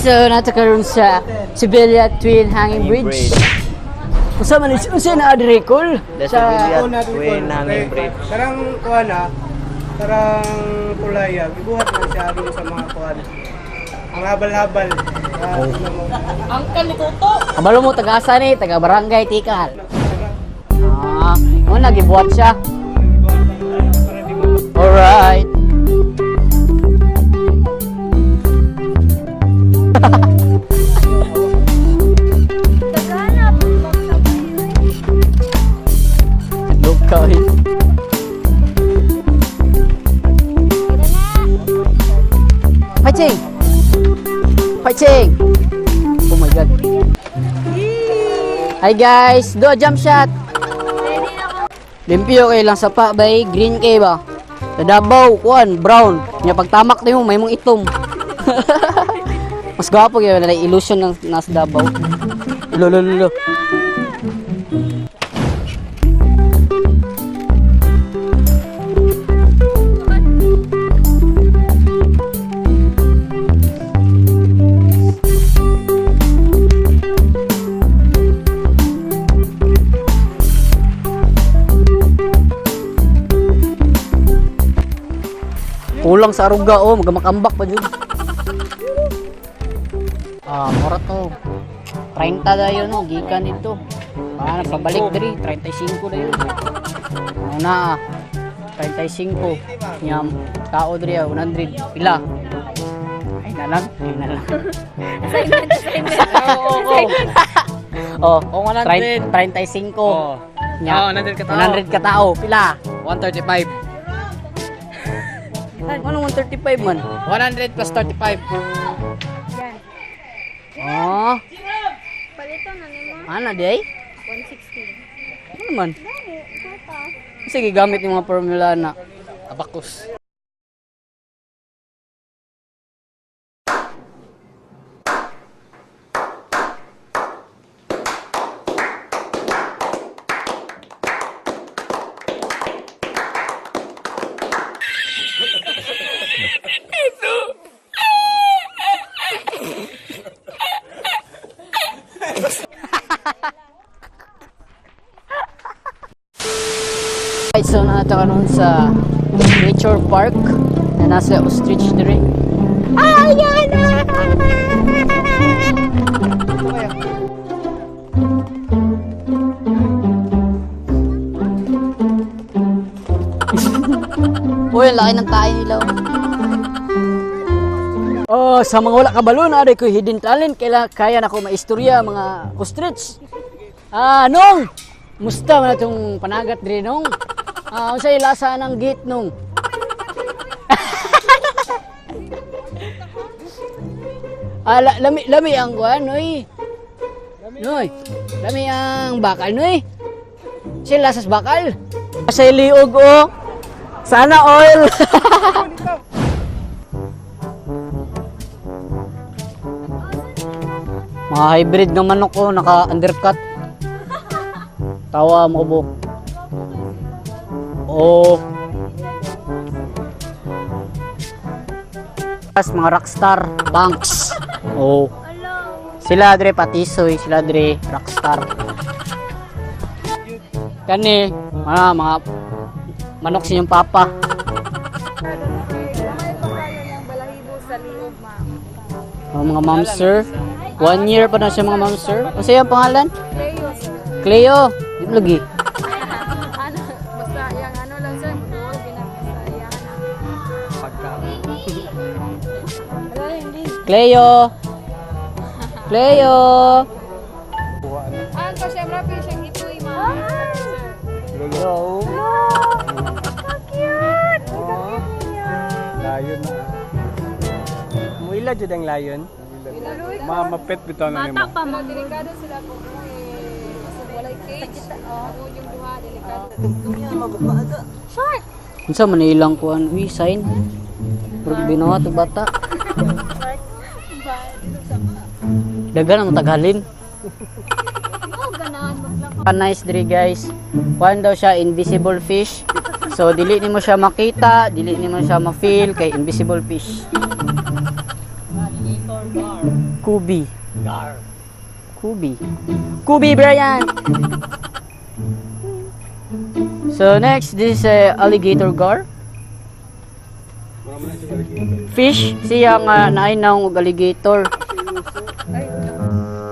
So naa ta karon sa Sevilla Twin Hanging Bridge. Unsa man unsa na adre kol? The Sa Sevilla Twin Hanging Bridge. Karang kuan na, karang kulaya, gibuhat na siya aron sa mga kuan. Ang habal-habal. Ah, ano mo. Kabalo mo taga asa ni, taga Barangay Tikal. Ah, mo na gibuhat siya. Para di mo Alright. Naghanap. Lukay. Fighting! Fighting! Oh my God. Hi guys, do a jump shot. Limpyo kay lang sapa bay, green kay ba? Sa Davao, kuan, brown. Nya pagtamak nimo may mong itom. Mas gwapo kay wala illusion ng nasa Davao. Lo lo lo, lo. Kulang sa aruga oh, magamakambak pa jud. Ah, mura to. 30 dayon no, gikan dito. Ah, nagpabalik diri, 35 dayon. Ano na? 35. Nyam tao diri ah, 100 pila. Ay na lang, ay na lang. Oo. Oh, Kung 100. 35. Oo. Nya, Oo, 100 ka tao. 100 ka tao, pila. 135. Anong 135 man? 100 plus 35. Oh, Palito na nimo. ano di ay? 160. Ano man? Dali, pa. Sige, gamit yung mga formula na. Abacus. Right, so naa ta karon sa Nature Park na nasa ostrich diri. Ay, na! Uy, ang laki ng tae nila. Oh. Oh, sa mga wala kabalo na ko hidden talent kaila kaya nako maistorya mga ostrich. Ah, nong. Musta man atong panagat diri nong? Ah, unsay lasa ng gate nong? Ah, lami lami ang kuan noy. Noy. Lami ang bakal noy. Unsay lasa sa bakal? Sa liog oh. Sana oil. Mga hybrid nga manok ko, naka-undercut. Tawa mo ko. Oo. Tas mga rockstar, banks. Oo. Sila dre patisoy, sila dre rockstar. Kani, mga manok sa inyong papa. May pakayo niyang balahibo sa liog, ma'am. Oh, mga ma'am sir. One year pa na siya mga ma'am sir. Ano sa iyang pangalan? Cleo, sir. Cleo. Di mo lagi. Ano, basta yang ano lang sir, muduol ginamit sa iyang ano. Cleo. Cleo. Ah, ko siyempre pa siyang itoy, ma'am. Sir. Hello. Ka-cute! Ka-cute niya. Lion na. Muila jud ang lion. Mamapit bitaw na nimo. Pa, ma'am. Delikado sila po. Eh, kasi walay cage. Ako yung buha, delikado. Shark! Unsa man ilang kuan uy sign. Puro binuhat og bata. Dagan ang taghalin. Oh, ganahan maglakaw. Ah, nice diri guys. Kuan daw siya invisible fish. So dili nimo siya makita, dili nimo siya ma-feel kay invisible fish. Kobe. Kobe. Kobe Bryant! So next, this is a alligator gar. Fish, siya nga naay naong og alligator.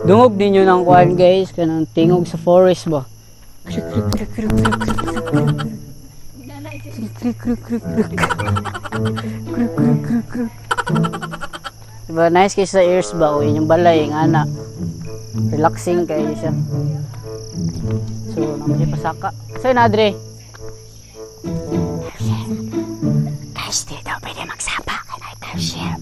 Dungog ninyo ng kuan guys, kanang tingog sa forest ba. Krik krik krik krik krik krik krik krik krik krik krik krik krik krik. Diba, nice kay sa ears ba o inyong balay nga ana. Relaxing kayo siya. So, naman siya pasaka. So, na Adre. Guys, di daw pwede magsapa kay na share.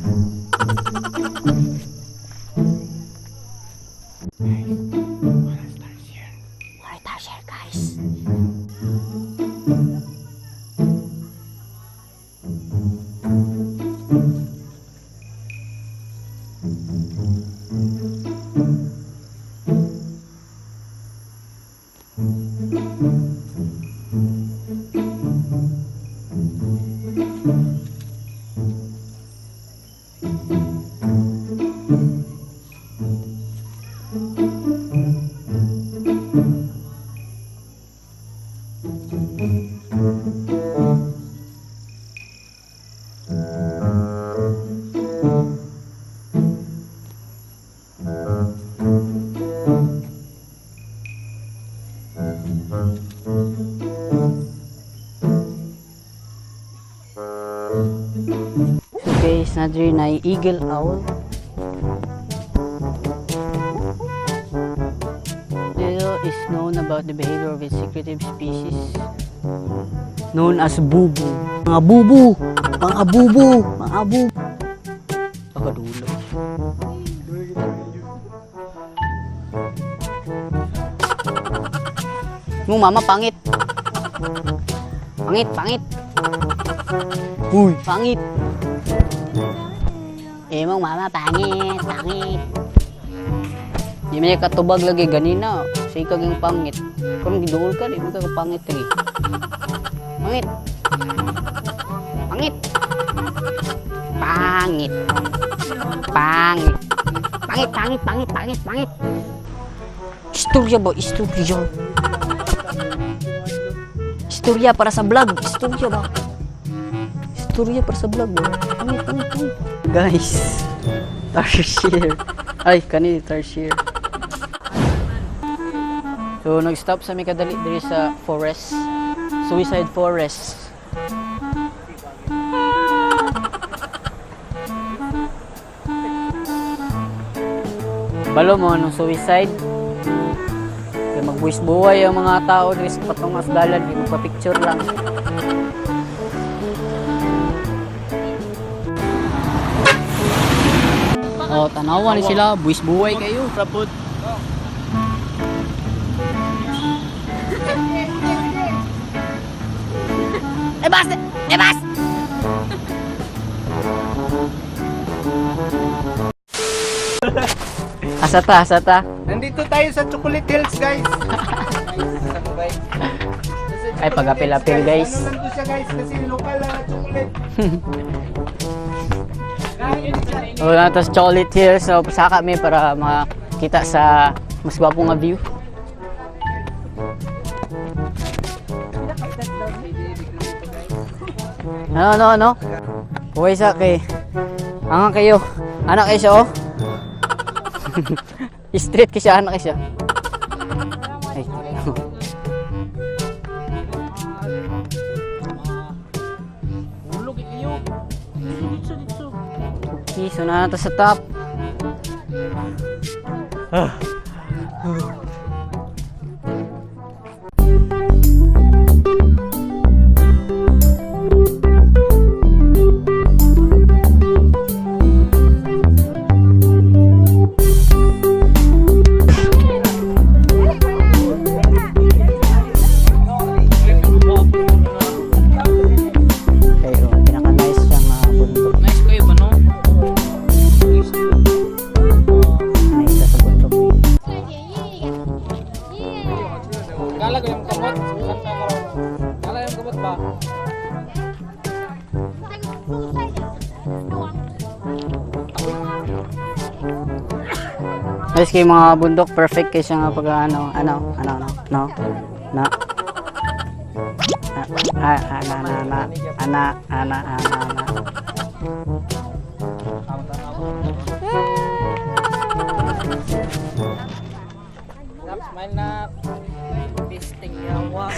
Wala share, guys. So guys, nadri na eagle owl. Little is known about the behavior of its secretive species known as bubu. Mga bubu! Mga bubu! Mga bubu! Pakadulo. Mong mama pangit. Pangit, pangit. Uy, pangit. Eh, mong mama pangit, pangit. Di man niya katubag lagi ganina. Sa ikaw yung pangit. Kung giduol ka, di mo ka pangit lagi. Pangit. Pangit. Pangit. Pangit. Pangit, pangit, pangit, pangit, pangit. Istorya ba? Istorya. Istorya para sa vlog. Istorya ba? Istorya para sa vlog ba? Pangit, pangit, pangit. Guys, tarsier. Ay, kani tarsier. So, nag-stop sa may kadali diri sa forest. Suicide forest. Balo mo nung suicide. Kaya magbuwis buhay ang mga tao diri sa patungas dalan, di magpa-picture lang. Oh, tanawa ni sila, buwis buhay kayo. Rapot. Ebas! Ebas! Asa ta, asa ta? Nandito tayo sa Chocolate Hills, guys. Ay, pag-apil-apil, guys. Ano lang to siya, guys, kasi lokal lang na chocolate. Oh, na tas Chocolate Hills. So, pasaka mi para makita sa mas gwapo nga view. Ano, ano, ano? Uy, sa kay. Angang kayo. Anak kayo siya, oh. Straight kayo siya, anak kayo siya. Ay. Hulog kayo. Dito, dito. Okay, so na nato sa top. Okay, oh, pinaka-nice siyang bundok. Nice kayo ba no? Nice siya sa bundok. Kala ko yung kamot. Kala yung kamot ba? Ayos kay mga bundok, perfect kay siya nga pag ano, ano, ano, ano, no, na, ah, ah, ana, ana, ana, ana, ana, ana, ana. Smile na. Pisting yawa.